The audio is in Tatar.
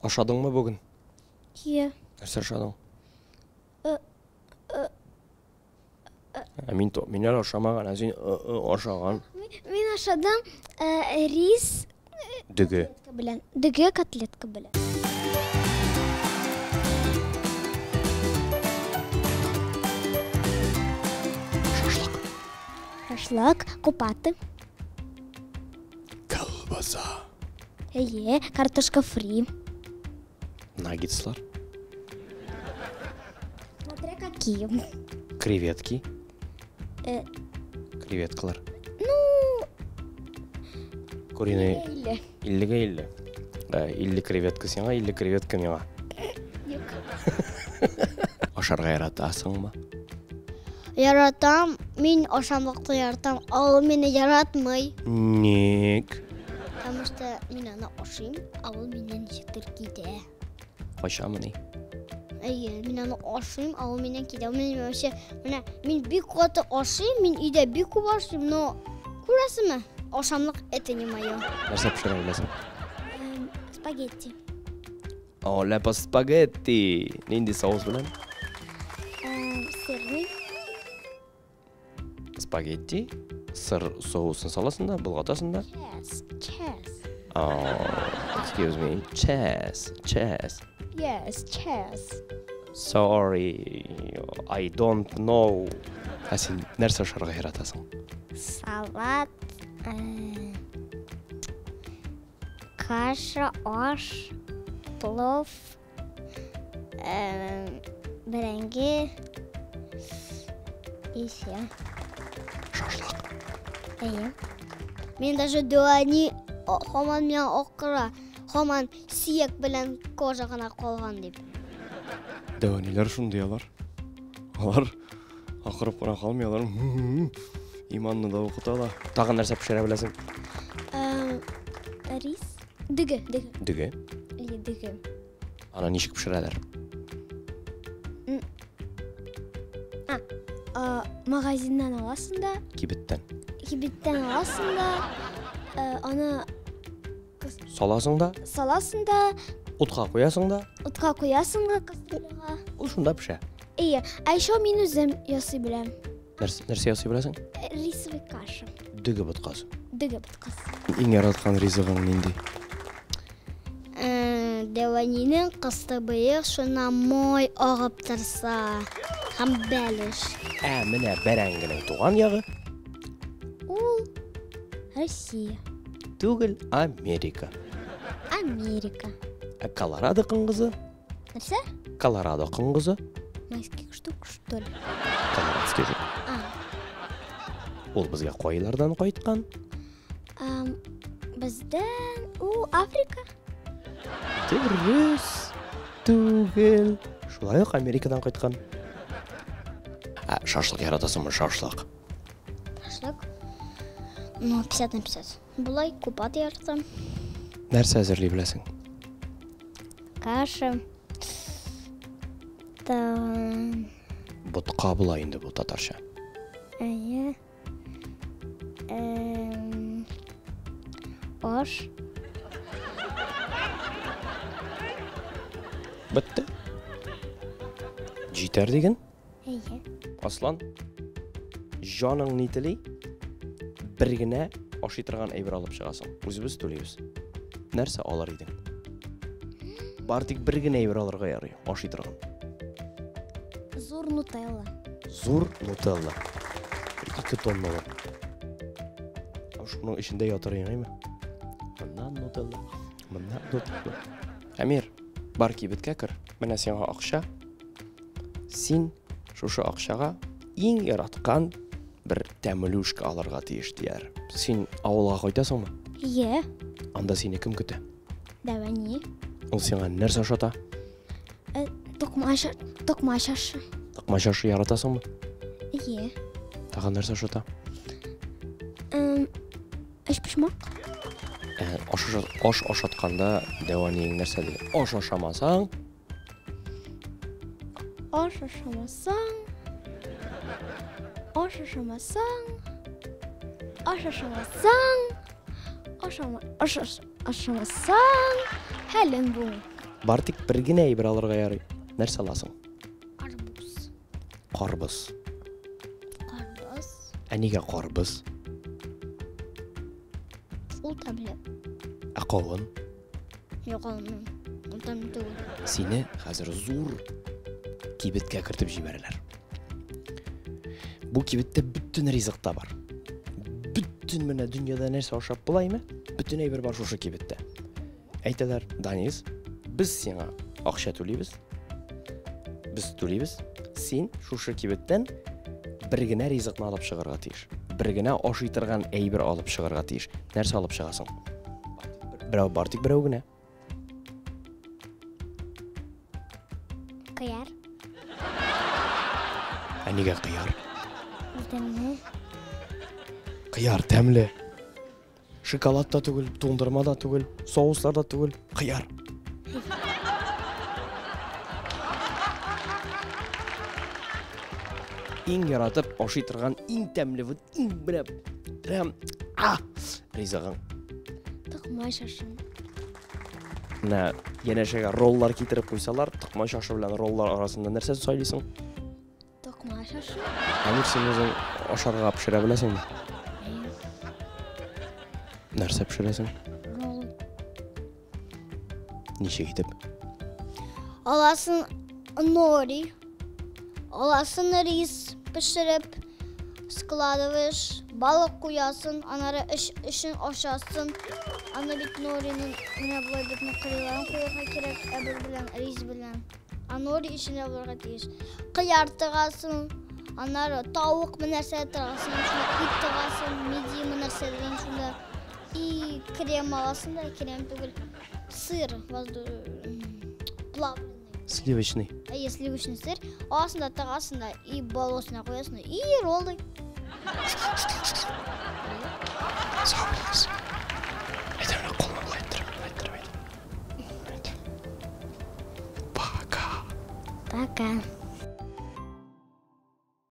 Ашадыңмы бүген? Ие. Нәрсә ашадың? Ә мин то, мин әле ашамаган, ә син ашаган. Мин ашадым рис Дөге. белән. Дөге котлетка белән. Шашлык. Шашлык, купаты. Колбаса. Әйе, картошка фри. Наггетслар. Смотря какие. Креветки. Креветкалар. Ну, Куриный илле. 50-гә 50. Да, 50 креветка сиңа, 50 креветка миңа. Юк. Ашарга яратасыңмы? Яратам, мин ашамлыкны яратам, а ул мине яратмый. Ник? Потому что мин аны ашыйм, а ул миннән ничектер китә. Качамыни? Әйе, мин аны ашыйм, а ул миннән китә. Ул мине вообще, менә мин бик каты ашыйм, мин өйдә бик күп ашыйм, но күрәсеңме, ашамлык это не мое. Нәрсә пешерә беләсең? Спагетти. О, ляпа спагетти. Нинди соус белән? Сырный. Спагетти. Сыр соусын саласың да, болгатасың да. Чез. Чез. Oh, excuse me. Chess, chess. Yes, чез. Sorry, I don't know. Ә син нәрсә ашарга яратасың? Салат, каша, аш, плов, бәрәңге и все. Шашлык. Әйе. Мин даже дуани һаман миңа акыра, һаман сөяк белән кожа гына калган дип. Дәвәниләр шундый алар. Алар акырып кына калмый, алар иманны да укыталар. Тагын нәрсә пешерә беләсең? Рис. Дөге, дөге. Дөге. Әйе, дөге. Аны ничек пешерәләр? Магазиннан аласың да, Кибеттән. кибеттән аласың да, аны Саласың да, саласың да, утка куясың да, утка куясың да кастрюляга. ул шунда пешә. Әйе, ә еще мин үзем ясый беләм. Нәрсә ясый беләсең? Рисовый каша. Дөге боткасы. Дөге боткасы. Иң яраткан ризыгың нинди? Дәвәнинең кыстыбые, шуннан май агып торса һәм бәлеш. Ә менә бәрәңгенең туган ягы Ул Россия. түгел, Америка. Америка. Ә Колорадо коңгызы? Нәрсә? Колорадо коңгызы? Майский штук, что ли? Колорадский жук. А. Ул безгә кайлардан кайткан? Бездән ул Африка. Дөрес түгел. Шулай ук Америкадан кайткан. Ә шашлык яратасыңмы, шашлык? Шашлык. Ну, 50 на 50. Болай купат яратам. Нәрсә әзерли беләсең? Каша. Тагын. Ботка була инде бу татарча. Әйе. Аш. Бетте. Җитәр диген? Әйе. Аслан, җаның ни тели? Бер генә ашый торган әйбер алып чыгасың. Үзебез түлибез. Нәрсә алыр идең? Бар тик бер генә әйбер алырга ярый, ашый торган. Зур нутелла. Зур нутелла. Бер 2 тонналы. Шуның эчендә ятыр идеңме? Моннан нутелла, моннан нутелла. Әмир, бар кибеткә кер. Менә сиңа акча. Син шушы акчага иң яраткан бер тәмлүшкә алырга тиеш дияр. Син авылга кайтасыңмы? Ие. Анда сине кем көтә? Дәвәни. Ул сиңа нәрсә ашата? Токмач ашы. Токмач ашы яратасыңмы? Ие. Тагын нәрсә ашата? Өчпочмак. Аш ашатканда дәвәниең нәрсә ди? Аш ашамасаң? Аш ашамасаң? Аш ашамасаң? Аш ашамасаң? Аш ашамасаң? Хәлең бу. Бар тик бер генә әйбер алырга ярый. Нәрсә аласың? Арбуз. Карбыз. Карбыз. Ә нигә карбыз? Ул тәмле. Ә кавын? Юк, алмыйм. Ул тәмле түгел. Сине хәзер зур кибеткә кертеп җибәрәләр. Бу кибеттә бөтен ризык та бар. Бөтен менә дөньяда нәрсә ашап була име? Бөтен әйбер бар шушы кибеттә. Әйтәләр, Данис, без сиңа акча түлибез. Без түлибез. Син шушы кибеттән бер генә ризыкны алып чыгарга тиеш. Бер генә ашый торган әйбер алып чыгарга тиеш. Нәрсә алып чыгасың? Берәү бар тик берәү генә. Кыяр. Ә нигә кыяр? Ул тәмле. Кыяр тәмле. Шоколад та түгел, туңдырма да түгел, соуслар да түгел, кыяр. Иң яратып ашый торган иң тәмле, вот иң менә прям а ризыгың. Токмач ашым. Менә янәшәгә роллар китереп куйсалар, токмач ашы белән роллар арасында нәрсә сайлыйсың? Токмач ашы. Әмир, син үзең ашарга пешерә беләсеңме? Нәрсә пешерәсең? Ролл. Ничек итеп? Аласың нори, аласың рис пешереп, складываешь, балык куясың, аннары эч эчен ачасың. Аны бит нориның менә болай бит кырыйларын куярга кирәк, әбер белән, рис белән. А нори эчендә булырга тиеш. Кыяр тыгасың, аннары тавык нәрсә тыгасың, шунда ит тыгасың, мидия нәрсә дигән шунда. И крем аласың да, крем түгел, сыр возду плавленый. Сливочный. Әйе, сливочный сыр. Аласың да тыгасың да и бал өстенә куясың да, и роллы. Сау булыгыз. Әйдә, менә кулны болай иттереп, болай иттереп әйдә. Әйдә. Пока. Пока.